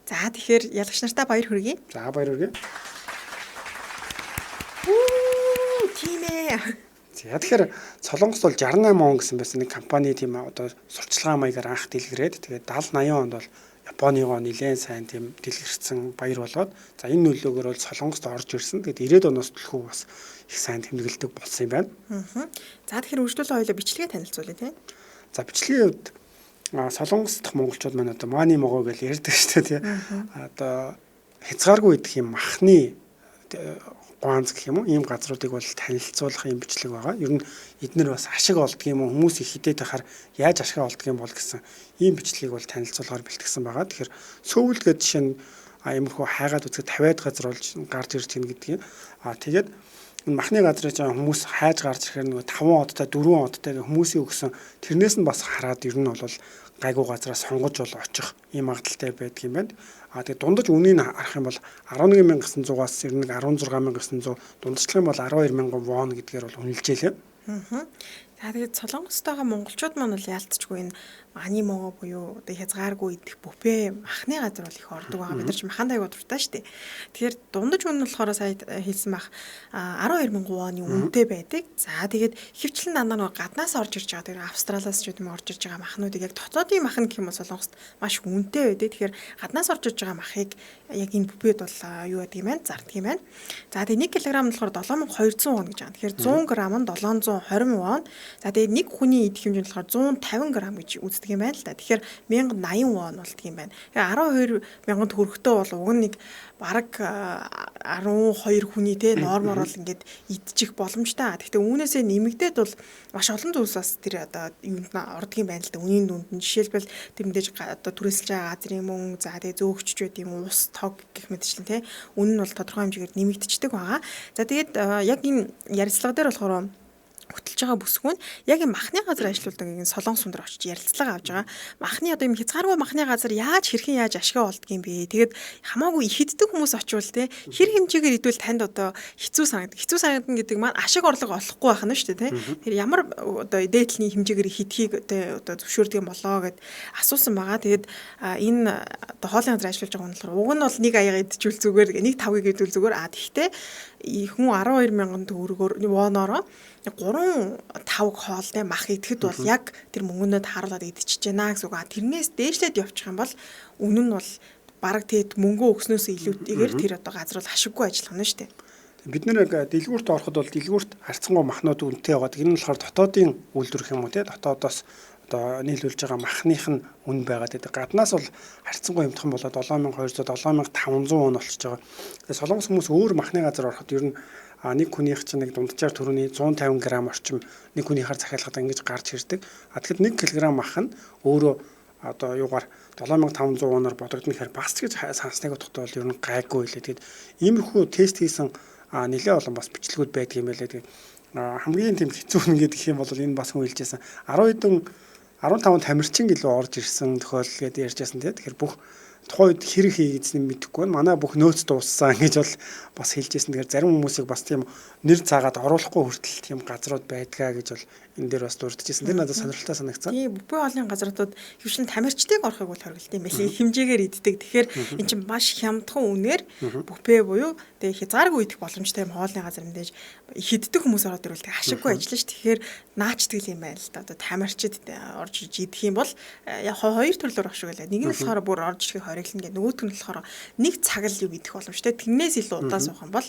За тэгэхээр ялагч нартаа баяр хүргэе. За баяр хүргэе. Тийм ээ. За тэгэхээр Солонгост бол 68 он гэсэн байсан нэг компани тийм одоо сурчлагын маягаар анх дэлгэрээд тэгээд 70 80 онд бол Японыгоо нэлээд сайн тийм дэлгэрсэн баяр болоод за энэ нөлөөгөөр бол Солонгост орж ирсэн. Тэгээд 90-ад оноос төлхөө бас их сайн тэмдэглэдэг болсон юм байна. За тэгэхээр үргэлжлүүлэн хоёулаа бичлэгээ танилцуулъя тийм. За бичлэгийн хувьд Солонгос дахь монголчууд маань одоо мани могоо гэж ярьдаг шүү дээ тийм. Одоо хязгааргүй идэх юм махны гуанз гэх юм уу ийм газруудыг бол танилцуулах юм бичлэг байгаа. Ер нь эднэр бас ашиг олдго юм уу хүмүүс их хідээд байхаар яаж ашиг олдго юм бол гэсэн ийм бичлэгийг бол танилцуулахаар бэлтгэсэн байгаа. Тэгэхээр Сөүлд гэдэг жишээ нь иймэрхүү хайгаад үзэхэд 50-аад газар болж гарч ирж гин гэдгийг. Тэгээд энэ махны газар хийж байгаа хүмүүс хайж гарч ирэхээр нөгөө 5 одтой 4 одтой гэх хүмүүсийн өгсөн тэрнээс нь бас хараад ер нь бол гайгүй газараа сонгож бол очих ийм магадлалтай байдаг юм байна. Тэгээд дундаж үнийг харах юм бол 11,900-аас ер нь 16,900 дундажлах юм бол 12,000 вон гэдгээр бол үнэлжээлээ. За тэгээд Солонгостойгоо монголчууд маань бол яалтчгүй энэ мани могоо буюу одоо хязгааргүй идэх бүфе махны газар бол их ордог байгаа. Бид нар ч маханд аягүй дуртай шүү дээ. Тэгэхээр дундаж үн нь болохоор сая хэлсэн бах 12,000 воны үнэтэй байдаг. За тэгээд хөвчлэн дандаа нөгөө гаднаас орж ирж байгаа. Тэр Австралиас ч гэдэм орж ирж байгаа махнуудыг яг дотоодын мах нь гэх юм бол Солонгост маш үнэтэй байдаг. Тэгэхээр гаднаас орж ирж байгаа махыг яг энэ бүфед бол юу гэдэг юм бэ? Зарддаг юм байна. За тэгээд 1 кг нь болохоор 7200 вон гэж байгаа. Тэгэхээр 100 г нь 720 вон. За тэгээд нэг хүний идэх хэмжээ нь болохоор 150 г гэж үздэг юм байна л да. Тэгэхээр 1080 вон болдго юм байна. Тэгэхээр 12,000 төгрөгтэй бол уг нь нэг бараг 12 хүний те нормоор бол ингээд идчих боломжтой. Гэхдээ үүнээсээ нэмэгдээд бол маш олон зүйлс бас тэр одоо юунд нь ордог юм байна л да. Үнийн дүнд нь жишээлбэл тэр мэдээж одоо түрээсэлж байгаа газрын мөнгө, за тэгээ зөөгчч байд юм ус, тог гэх мэтчлэн те. Үнэн нь бол тодорхой хэмжээгээр нэмэгдчихдэг байгаа. За тэгээд яг энэ ярилцлага дээр болохоор хөтөлж байгаа бүсгүй нь яг юм махны газар ажиллаулдаг энэ Солонгос хүн дээр очиж ярилцлага авч байгаа. Махны одоо юм хязгааргүй махны газар яаж хэрхэн яаж ашгаа олдг юм бэ? Тэгээд хамаагүй их иддэг хүмүүс очивол те хэр хэмжээгээр идвэл танд одоо хэцүү санагддаг. Хэцүү санагдана гэдэг маань ашиг орлого олохгүй байх нь шүү дээ те. Тэр ямар одоо дээдлийн хэмжээгээр их идэхийг одоо зөвшөөрдөг юм болоо гэд асуусан байгаа. Тэгээд энэ одоо хоолын газар ажиллаж байгаа хүн болохоор уг нь бол нэг аяга идчихвэл зүгээр, нэг тавгийг идвэл зүгээр. А тэгтээ хүн 12,000 төгрөгөөр воноороо 3 тавг хоол те мах идэхэд бол яг тэр мөнгөнөө тааруулаад идчихэж байна гэсэн үг. А тэрнээс дээшлээд явчих юм бол үнэн нь бол бараг тэд мөнгөө өгснөөс илүүтэйгээр тэр одоо газар бол ашиггүй ажиллах нь шүү дээ. Бид нэр яг дэлгүүрт ороход бол дэлгүүрт харьцангуй махнууд үнэтэй байгаа. Энэ нь болохоор дотоодын үйлдвэр гэх юм уу те дотоодоос одоо нийлүүлж байгаа махных нь үн байгаад байдаг. Гаднаас бол харьцангуй хямдхан болоод 7200 7500 вон болчихж байгаа. Тэгээ Солонгос хүмүүс өөр махны газар ороход ер нь нэг хүнийх чинь нэг дунджаар төрөний 150 г орчим нэг хүнийхээр захиалгад ингэж гарч ирдэг. А тэгэхэд 1 кг мах нь өөрөө одоо юугаар 7500 воноор бодогдно гэхээр бас ч гэж сансныг бодохдоо бол ер нь гайгүй лээ. Тэгээд иймэрхүү тест хийсэн нэлээд олон бас бичлэгүүд байдаг юм байлээ. Тэгээд хамгийн тийм хэцүү нь гэдэг юм бол энэ бас хүн хэлжсэн. 10 хэдэн 15 тамирчин гэлөө орж ирсэн тохиолдол гэдээ ярьжсэн тийм. Тэгэхээр бүх тухайн үед хэрэг хийгдсэнийг мэдэхгүй байна. Манай бүх нөөц дууссан гэж бол бас хэлжсэн. Тэгэхээр зарим хүмүүсийг бас тийм нэр цаагаад оруулахгүй хүртэл тийм газрууд байдгаа гэж бол энэ дээр бас дурдчихсэн. Тэр надад сонирхолтой санагдсан. Тийм, бүхий хоолны газруудад хөвшин тамирчдыг орохыг бол хориглолт юм байлээ. Хэмжээгээр иддэг. Тэгэхээр эн чинь маш хямдхан үнээр бүфе буюу тэгээ хязгааргүй идэх боломжтой юм хоолны газар мэдээж хиддэг хүмүүс ороод ирвэл тэгээ ашиггүй ажиллана ш. Тэгэхээр наачдаг юм байна л да. Одоо тамирчид орж иж идэх юм бол яг хоёр төрлөөр орох шиг байлаа. Нэг нь болохоор бүр орж ирэхийг хориглоно гэх. Нөгөөх нь болохоор нэг цаг л юу идэх боломжтой. Тэрнээс илүү удаан суух юм бол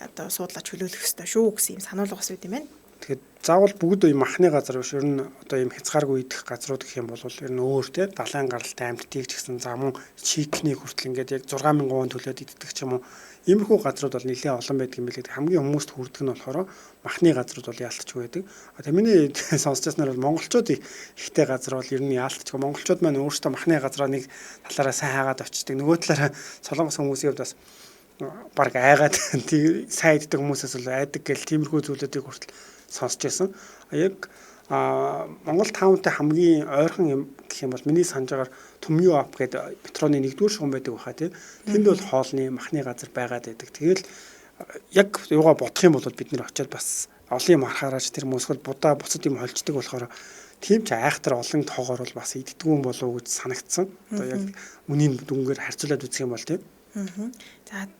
одоо суудлаа чөлөөлөх ёстой шүү гэсэн юм сануулга бас байд юм байна. Тэгэхээр заавал бүгд ийм махны газар биш. Ер нь одоо ийм хязгааргүй идэх газрууд гэх юм бол ер нь өөр те далайн гаралтай амьтдыг ч гэсэн за мөн чикнийг хүртэл ингээд яг 6000 вон төлөөд иддэг ч юм уу. Иймэрхүү газрууд бол нэлээд олон байдаг юм билээ. Хамгийн хүмүүст хүрдэг нь болохоор махны газрууд бол яалтчгүй байдаг. А тэгээ миний сонсч байснаар бол монголчууд ихтэй газар бол ер нь яалтчгүй. Монголчууд маань өөрсдөө махны газраа нэг талаараа сайн хайгаад очдөг. Нөгөө талаараа солонгос хүмүүсийн хувьд бас баг айгаад сайн иддэг хүмүүсээс бол айдаг гэл тиймэрхүү зүйлүүдийг хүртэл сонсч байсан. Яг Монгол таунтай хамгийн ойрхон юм гэх юм бол миний санаж байгаагаар Түмью ап гэдэг метроны нэгдүгээр шугам байдаг байхаа тий. Тэнд бол хоолны махны газар байгаад байдаг. Тэгэл яг юугаа бодох юм бол бид нэр очиод бас олон юм харахаараач тэр мөсгөл будаа бусад юм холждаг болохоор тийм ч айхтар олон тоогоор бол бас иддэггүй юм болов уу гэж санагдсан. Одоо яг үнийн дүнгээр харьцуулаад үзэх юм бол тий. За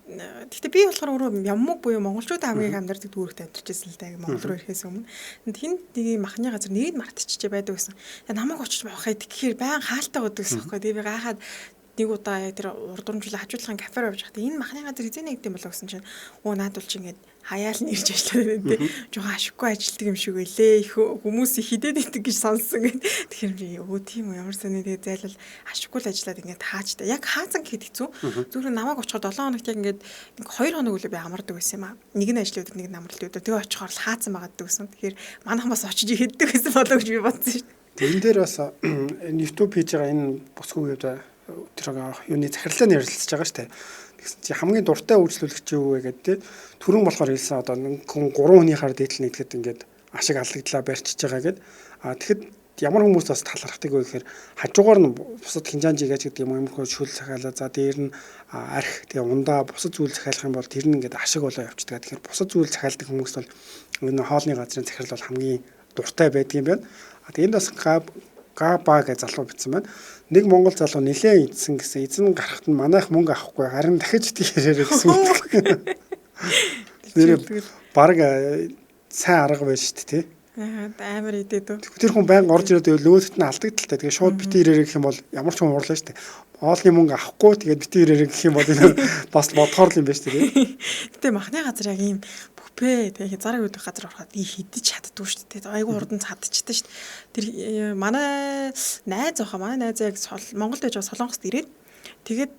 гэхдээ би болохоор өөрөө Яммуг буюу монголчуудын хамгийн амьдардаг дүүрэгт амьдарч байсан л да, яг Монгол руу ирэхээс өмнө. Тэнд нэг юм махны газар нэрийг мартчихжээ байдаг гэсэн. Тэгээ намайг очиж авах гэхээр баян хаалтай байдаг гэсэн байхгүй. Тэгээ би гайхаад нэг удаа яг тэр урд урамжуулаа хажуудлахын кафе руу явж байхдаа энэ махны газар хэзээ нэгдэм болоо гэсэн чинь өө наад бол чи ингээд хаяал нь ирж ажиллаад байна те. Жохон ашиггүй ажилтдаг юм шиг байлээ. Их хүмүүс их хидэд идэг гэж сонссон гэд. Тэгэхээр би өө тийм үү ямар сони тэгээ зайлал ашиггүй л ажиллаад ингээд хаачтай. Яг хаацсан гэхэд хэцүү. Зүгээр намайг очиход 7 хоногт яг ингээд 2 хоног үлээ би амардаг байсан юм аа. Нэг нь ажлын өдөр, нэг нь амралтын өдөр. Тэгээ очихоор л хаацсан байгаад гэсэн. Тэгэхээр манайхан бас очиж хэддэг байсан болоо гэж би бодсон шүү дээ. Энэ дээр бас энэ YouTube хийж байгаа энэ босгоо үед тэр юуны захирлаа ярилцж байгаа шүү дээ. Тэгсэн чи хамгийн дуртай үйлчлүүлэгч юу вэ гэдэг те. Түрүүн болохоор хэлсэн одоо хүн 3 хүнийхаар дээдл нэгтгэхэд ингээд ашиг аллагдлаа барьчиж байгаа гэд. А тэгэхэд ямар хүмүүс бас талархдаг вэ гэхээр хажуугаар нь бусад хинжаанжи гэж гэдэг юм иймэрхүү шүл захиалаа. За дээр нь арх тэгээ ундаа бусад зүйл захиалах юм бол тэр нь ингээд ашиг болоо явчихдаг. Тэгэхээр бусад зүйл захиалдаг хүмүүс бол энэ хоолны газрын захирал бол хамгийн дуртай байдаг юм байна. А тэгээ энд бас Габа гэж залуу бичсэн байна. Нэг монгол залуу нилээн идсэн гэсэн эзэн гарахт нь манайх мөнгө авахгүй харин дахиж тийхээрээ гэсэн үг. Нэр баг сайн арга байж шүү дээ тий. Амар идээд үү. Тэр хүн байнга орж ирээд байвал өөдөлт нь алдагдaltaй. Тэгээ шууд бити ирээрэй гэх юм бол ямар ч хүн уурлаа шүү дээ. Оолны мөнгө авахгүй тэгээд бити ирээрэй гэх юм бол энэ бас бодохоор л юм байна шүү дээ. Гэтэ махны газар яг ийм бүпэ тэгээ хязгаарыг өдөх газар ороход хидэж чаддгүй шүү дээ. Айгу хурдан цадчихдээ шүү дээ. Тэр манай найз охоо манай найз яг Монголд байж байгаа Солонгост ирээд тэгээд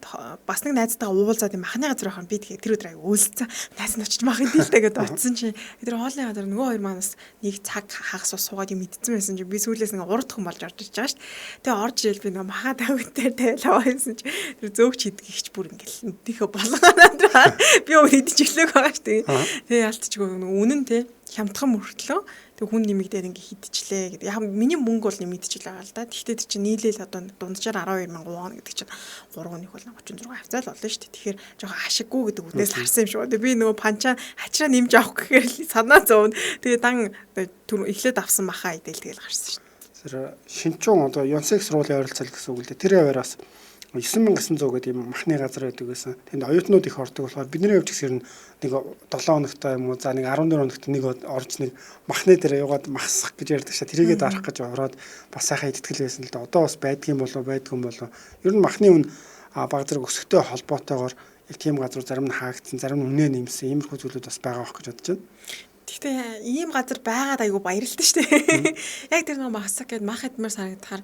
бас нэг найзтайгаа уулзаад юм махны газар байхan би тэгээд тэр өдөр аяг уулзсан. Найз нь очиж мах идэлтэй гэдээ очисон чи тэр хоолны газар нөгөө хоёр манаас нэг цаг хагас ус суугаад юм идсэн байсан чи би сүүлээс нэг урд хүн болж орж ирж байгаа шүү дээ. Тэгээ орж ирэл би нөгөө маха тавигтай тавилаа байсан чи тэр зөөгч идгийч бүр ингээл нүдийнхөө болгооноо би өөр идэж эхлэх байгаа шүү дээ. Тэгээ ялтчгүй үнэн те хямдхан мөртлөө тэг хүн нэмэгдээд ингээ хидчихлээ гэдэг. Яг миний мөнгө бол нэмэгдчихэл байгаа л да. Тэгвэл тэр чинь нийлээл одоо дунджаар 12000 вон гэдэг чинь 3 нэг бол 36 хавцаа л болно шүү дээ. Тэгэхээр жоохон ашиггүй гэдэг үднээс харсан юм шиг. Тэгээ би нөгөө панчаа хачраа нэмж авах гэхээр санаа зовно. Тэгээ дан эхлээд авсан махаа идэл тэгэл гарсан шүү дээ. Тэр Шинчүүн одоо Юнсек сургуулийн ойролцоол гэсэн үг л дээ. Тэр яваар бас 9900 гэдэг юм махны газар байдаг байсан. Тэнд оюутнууд их ордог болохоор бидний хувьд ч гэсэн нэг 7 хоногтой юм уу за нэг 14 хоногт нэг орж нэг махны дээр яваад махсах гэж ярьдаг шээ. Тэрийгээ дарах гэж ороод бас сайхан итгэл байсан л да. Одоо бас байдгийн болов байдгүй болов. Ер нь махны үн баг зэрэг өсөхтэй холбоотойгоор яг тийм газар зарим нь хаагдсан, зарим нь үнэ нэмсэн иймэрхүү зүйлүүд бас байгаа байх гэж бодож байна. Гэхдээ ийм газар байгаад айгу баярлалтай шүү дээ. Яг тэр нэг махсак гээд мах идмээр санагдахаар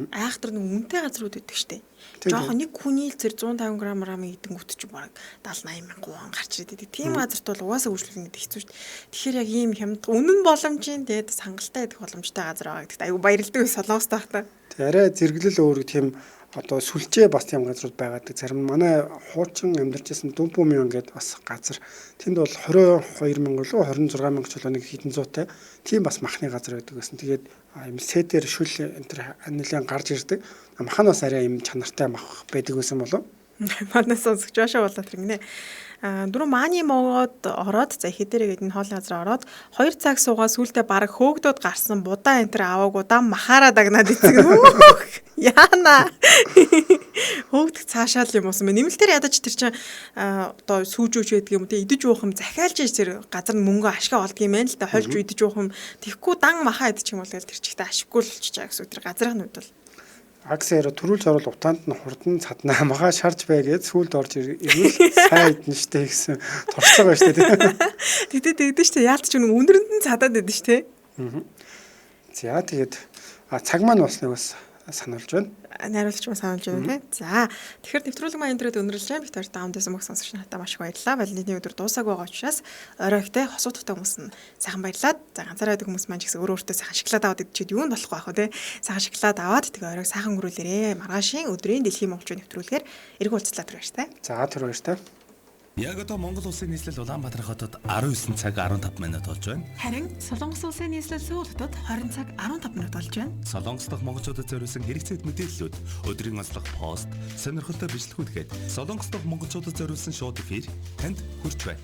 айхтар нэг үнэтэй газрууд өгдөг шүү дээ. Жохон нэг хүний л зэр 150 грамм рам идэнгүүт чи бараг 70 80 мянган вон гарч ирээд байдаг. Тийм газарт бол угаасаа үйлчлүүлнэ гэдэг хэцүү шүү дээ. Тэгэхээр яг ийм хямд үнэн боломжийн тэгээд хангалттай идэх боломжтой газар байгаа гэдэгт айгу баярлалтай Солонгост байхдаа. Тэг арай зэрэглэл өөр тийм одоо сүлжээ бас тийм газрууд байгаад. Зарим манай хуучин амьдарч байсан Дүмпүмyon гэдэг бас газар. Тэнд бол 22 мянга лөө 26 мянга ч болоо нэг хэдэн зуутай тийм бас махны газар байдаг гэсэн. Тэгээд юм сэтэр шүл энэ төр нэлээд гарч ирдэг. Мах нь бас арай юм чанартай мах байдаг байсан болов. Манай сонсогч Жошо болоо тэр гинэ. Дөрөв мани могоод ороод за ихэдэрээ гээд энэ хоолны газар ороод 2 цаг суугаа сүултээ бараг хөөгдөөд гарсан будаа энэ төр аваагүй дам махаараа дагнаад эцэг. Яана. Хөөгдөх цаашаа л юм усан бэ. Нэмэлтээр ядаж тэр чинь одоо сүүжүүч байдаг юм те идэж уух юм захиалж иж тэр газар нь мөнгө ашгаа олдго юм байна л да. Хольж идэж уух юм тэгэхгүй дан махаа идчих юм бол тэр чигтээ ашиггүй л болчихж байгаа гэсэн үг тэр газрын хувьд бол. Аксээр төрүүлж орол утаанд нь хурдан цаднаа махаа шарж бай гээд сүүлд орж ирвэл сайн идэн штэ гэсэн туршлага байна штэ тий. Тэгтээ тэгдэж штэ яалт ч үнэ өндрөнд нь цадаад байдэн штэ. За тэгээд цаг маань бас нэг бас сануулж байна. Найруулагч маань сануулж байна тий. За тэгэхээр нэвтрүүлэг маань энэ төрөд өндөрлөж байна. Бид хоёр даамдээс мөх сонсогч нартай маш их баярлалаа. Валентины өдөр дуусаагүй байгаа учраас орой ихтэй хосуу тухтай хүмүүс нь сайхан баярлаад. За ганцаараа байдаг хүмүүс маань ч гэсэн өөрөө өөртөө сайхан шоколад аваад идчихэд юу нь болохгүй байх вэ тий. Сайхан шоколад аваад тэгээ оройг сайхан өнгөрүүлээрэ. Маргаашийн өдрийн дэлхийн монголчууд нэвтрүүлгээр эрг уулзлаа түр баяртай. За түр баяртай. Яг одоо Монгол Улсын нийслэл Улаанбаатар хотод 19 цаг 15 минут болж байна. Харин Солонгос Улсын нийслэл Сөүл хотод 20 цаг 15 минут болж байна. Солонгос дахь монголчуудад зориулсан хэрэгцээт мэдээллүүд, өдрийн онцлог пост, сонирхолтой бичлэгүүд гээд Солонгос дахь монголчуудад зориулсан шууд эфир танд хүрч байна.